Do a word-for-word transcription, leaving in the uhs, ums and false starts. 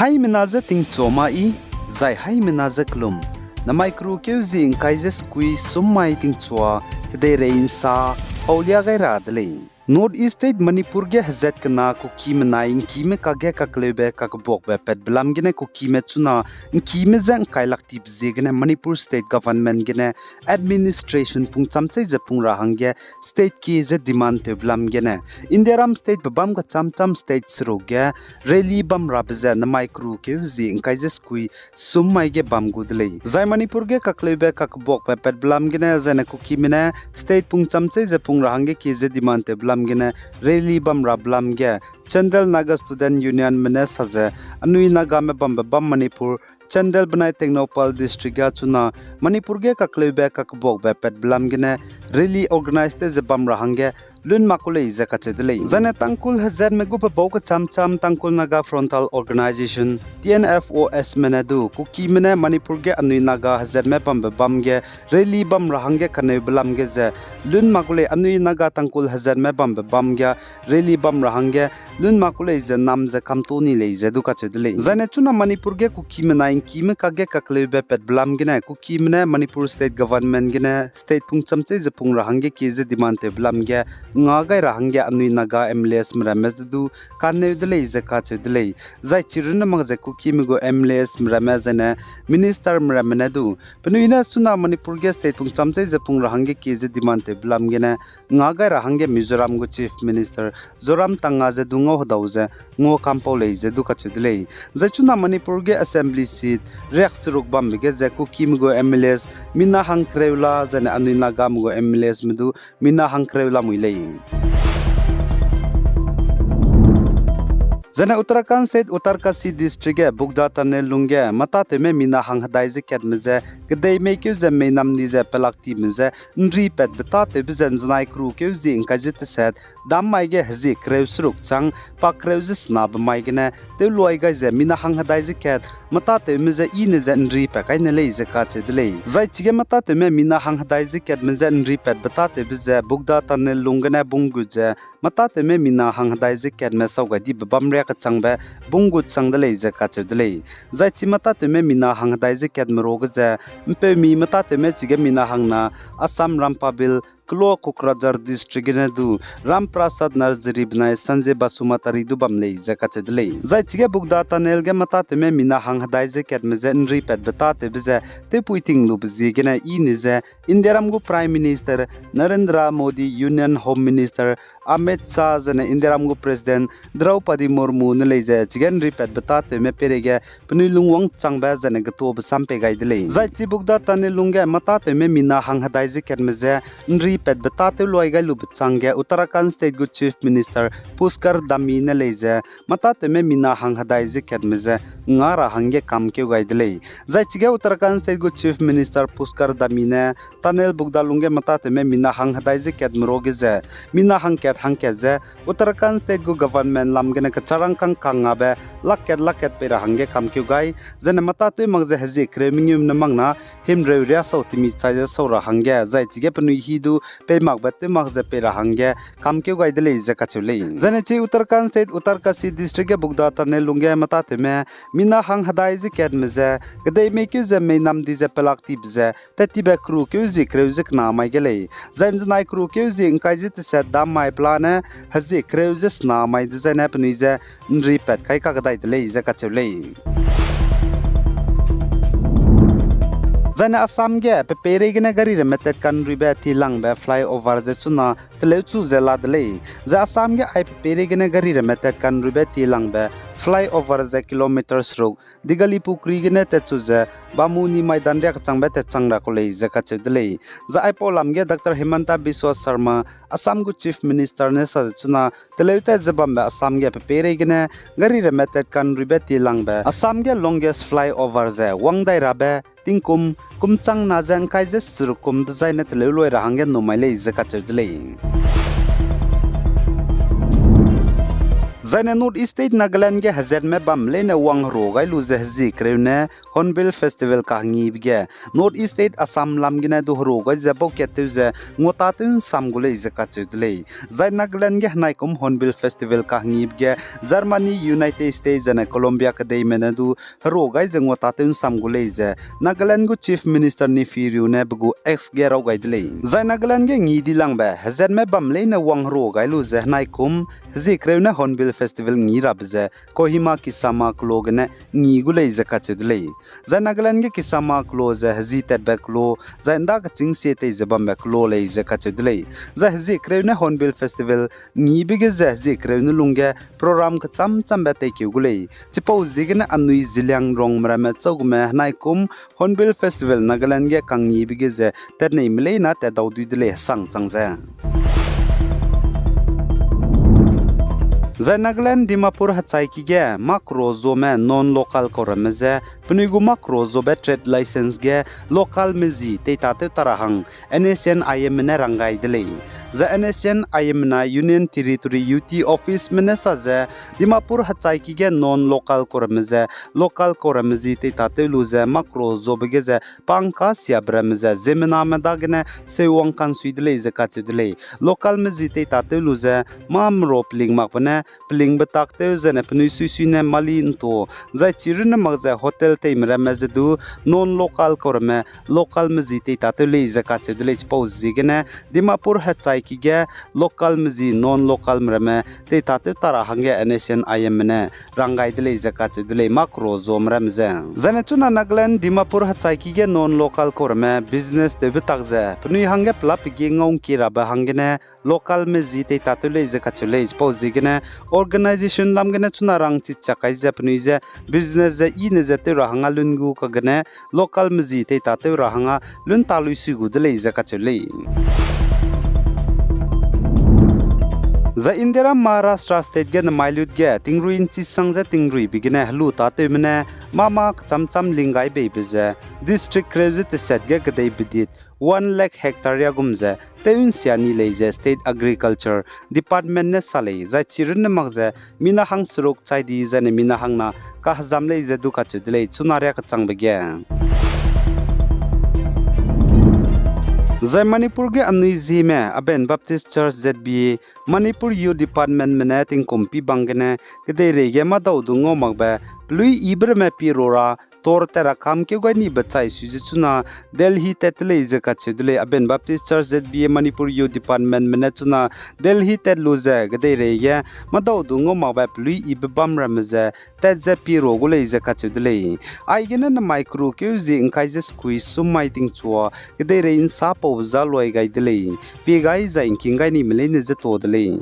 Haimena je tingchua ma i, zai haimena je kelum. Namai keru keu zi ngkai ze sekui sum mai tingchua, kedeirei nsa, paulia gai ra de lei. North East State Manipur ge hezat kena Kukime nai ngkime kakge kakleube kakbuakbe patbe lam gene Kukime chuna ngkime je ngkai lak tibe ziegene Manipur State Government gene administration pungcham chei ze pung ra hangge state ki ze demand tewbe lam gene Indiaram state pe bam kacham cham state seruk ge rally bam rabe ze namai keru keu zi ngkai ze sekui sum mai ge bam gu de lei. Zai Manipur ge kakleube kakbuakbe patbe lam gene zaine Kukime ne state pungcham chei ze pung ra hangge ki ze demand tewbe lam gene rally bam rabe lam ge Chandel Naga Student Union me ne sa ze anui Nagame bambe bam Manipur Chandel benai Tengnoupal district ga chuna Manipur ge kakleube kakbuakbe patbe lam gene rally organize tew ze bam ra hangge lun mak ku lei ze kacheu de lei. Zaine Tangkhul hezatme gu pe bau kacham cham Tangkhul Naga Frontal Organization, T N F O S me ne du Kukime ne Manipur ge anui Naga hezatme bambe bam ge rally bam ra hangge kaneube lam ge ze lun mak ku lei, anui Naga Tangkhul hezatme bambe bam ge rally bam ra hangge lun mak ku lei ze nam ze kamto ni lei ze du kacheu de lei. Zaine chuna Manipur ge Kukime nai ngkime kakge kakleube patbe lam gene Kukime ne Manipur State Government gene state pungcham chei ze pung ra hangge ki ze demand tewbe lam ge nga gai ra hangge anui Naga M L As me ramme ze du kaneu de lei ze kacheu de lei. Zai chi runne mak ze Kukime gu M L As me ramme zaine minister me ramme ne du penui ne chuna Manipur ge state pungcham chei ze pung ra hangge ki ze demand tewbe lam gene nga gai ra hangge Mizoram gu Chief Minister Zoramthanga ze du ngau hedau ze ngua kampau lei ze du kacheu de lei. Zai chuna Manipur ge assembly seat riak seruk bambe ge ze Kukime gu M L As mina hangkereu la zaine anui Nagame gu M L As me du mina hangkereu lamui lei. Zaine Uttarakhand State Uttarkashi District ge Bugda Tunnel lungge matatewme mina hanghedai ze katme ze kedei meikeu ze meinam ni ze pelak time ze nri patbe tatewbe ze nzenai keru keu zi ngkai ze teset dam mai ge hezie kereu seruk chang pa kereu ze senabe mai gene tewluai gai ze mina hanghedai ze kat matatewme ze i ne ze nri pat kai ne lei ze kacheu de lei. Zai chige matatewme mina hanghedai ze katme ze nri patbe tatewbe ze Bugda Tunnel lung gene bunggut ze matatewme mina hanghedai ze katme sau gai dibe bam riak kechangbe bunggut chang de lei ze kacheu de lei. Zai chi matatewme mina hanghedai ze katme ruage ze mpeumi matatewme chige mina hangna Assam Rampabil, Kelo Kokrajhar District gene du Ram Prasad Narzary benai Sanjay Basumatary du bam lei ze kacheu de lei. Zai chige Bugda Tunnel ge matatewme mina hanghedai ze katme ze nri patbe tatewbe ze tewpui ting lube ziegene i ne ze Indiaram gu Prime Minister Narendra Modi, Union Home Minister Amit Shah zaine Indiaram gu President Draupadi Murmu ne lei ze chige nri patbe tatewme peireige penui lungwang changbe zaine getobe sam pei gai de lei. Zai chi Bugda Tunnel lungge matatewme mina hanghedai ze katme ze nri patbe tatew luai gai lube changge Uttarakhand State gu Chief Minister Pushkar Dhami ne lei ze matatewme mina hanghedai ze katme ze nga ra hangge kamkeu gai de lei. Zai chige Uttarakhand State gu Chief Minister Pushkar Dhami ne tunnel Bugda lungge matatewme mina hanghedai ze katme ruage ze mina hangkat hangkat ze Uttarakhand State gu government lam gene kecharangkang kangngabe lakkat lakkat pei ra hangge kamkeu gai, zaine matatew mak ze hezie kereu mengeu ne makna himreu riasau temi chai ze sau ra hangge, zai chige penui hi du pei makbe tew mak ze pei ra hangge kamkeu gai de lei ze kacheu lei. Zaine chi Uttarakhand State Uttarkashi District ge Bugda Tunnel lungge matatewme mina hanghedai ze katme ze kedei meikeu ze meinam di ze pelak tibe ze tat tibe keru keu zie kereu ze kena mai ge lei. Zai nzenai keru keu zie ngkai ze teset dam mai pelane hezie kereu ze sena mai dezaine penui ze nri pat kai kakdai de lei ze kacheu lei. Zaine Assam ge pe peireigene gari ramme tat kanruibe tilangbe flyover ze chuna teleuchu ze la de lei. Zai Assam ge ai pe peireigene gari ramme tat kanruibe tilangbe flyover ze kilometer seruk Dighalipukhuri gene tatchu ze Bamuni Maidan riak kechangbe tatchang ra ku lei ze kacheu de lei. Zai aipau lam ge Doctor Himanta Biswa Sarma, Assam gu Chief Minister ne sa ze chuna teleu tat ze bambe Assam ge pe peireigene gari ramme tat kanruibe tilangbe Assam ge longest flyover ze wang dai rabe tingkum kum changna ze ngkai ze seruk kum dezaine teleu luai ra hangge numai lei ze kacheu de lei. Zaine North East State Nagaland ge hezatme bam leine wang herua gai lu ze hezie kereu ne Hornbill Festival kahengibe ge North East State Assam lam gene du herua gai ze baukat tew ze nguatâtew ’nsam gu lei ze kacheu de lei. Zai Nagaland ge henaikum Hornbill Festival kahengibe ge Germany, United States zaine Colombia kedeime ne du herua gai ze nguatâtew ’nsam gu lei ze Nagaland gu Chief Minister Neiphiu Rio ne pe gu X ge raw gai de lei. Zai Nagaland ge ngi dilangbe hezatme bam leine wang herua gai lu ze henaikum hezie kereu ne Hornbill Festival ngi rabe ze Kohima Kisama keloa gene ngi gu lei ze kacheu de lei. Zai Nagaland ge Kisama keloa ze hezie tatbe keloa, zai ’nda kechîng sie tei ze bambe keloa lei ze kacheu de lei. Zai hezie kereu ne Hornbill Festival ngibe ge ze hezie kereu ne lungge program kechâm châmbe teikeu gu lei. Chipau ziegene anui Zeliangrongme ramme châugume henaikum Hornbill Festival Nagaland ge kangngibe ge ze tatneime leina tat dau dui de lei hesang chang ze. Zai Nagaland Dimapur hechaiki ge mâ kero zuame non-local kau ramme je penui gu mâ kero zuabe trade license ge localme zi teitatew ta ra hang N S C N I M ne rang gai de lei. Zai N S C N I M na Union Territory U T officeme ne sa ze Dimapur hechaiki ge non-local kau ramme je local kau ramme zi teitatew lu ze mâ kero zuabe ge ze pangka siabe ramme ze ziemmename dagene seuwang kansui de lei ze kacheu de lei. Localme zi teitatew lu ze mâ mero peling makbe ne pelingbe taktew zene penui suisui ne mali ’nto, zai chirunne mak ze hotel teime ramme ze du non-local kau ramme localme zi teitatew lei ze kacheu de lei. Chipau ziegene Dimapur hechaiki ge localme zi non-localme ramme teitatew ta ra hangge N S C N I M ne rang gai de lei ze kacheu de lei mâ kero zuame ramme je. Zaine chuna Nagaland Dimapur hechaiki ge non-local kau ramme business tewbe tak ze penui hangge pelapbe ge ngau ’ngkie rabe hanggene localme zi teitatew lei ze kacheu lei. Chipau ziegene organization lam gene chuna rangchi chak kai ze penui je business ze i ne ze tew ra hangge lun gu kagene localme zi teitatew ra hangge lun ta lui sui gu de lei ze kacheu lei. Zai Indiaram Maharashtra state ge nemai lut ge tingrui ’nchi sang ze tingruibe gene helu tâtewme ne mâ mâ kechâm châm ling gai beibe ze district kereu ze tesat ge kedei bedit one lakh hectare riagum ze tew ’nsia ni lei ze State Agriculture Department ne sa lei. Zai chirunne mak ze mina hangseruk chai di zaine mina hangna kahezam lei ze du kacheu de lei chuna riâ kechangbe ge. Zai Manipur ge anui Zeme Aben Baptist Church Z B A, Manipur Youth Departmentme ne tingkum pi bang gene kedeirei ge mâdau du ngau makbe peluî yibe ramme pi ro ra tor tat ra kamkeu gai nibe chai sui ze chuna Delhi tat te lei ze kacheu de lei. Aben Baptist Church Z B A Manipur Youth Departmentme ne chuna Delhi tat lu ze kedeirei ge mâdau du ngau makbe peluî yibe bam ramme ze tat ze pi ro gu lei ze kacheu de lei. Aigene nemai kerukeu zie ’ngkai ze sekui sum mai tingchua kedeirei ’nsa paube za luai gai de lei. Pie gai zai ’ngking gai nime leine ze ta de lei.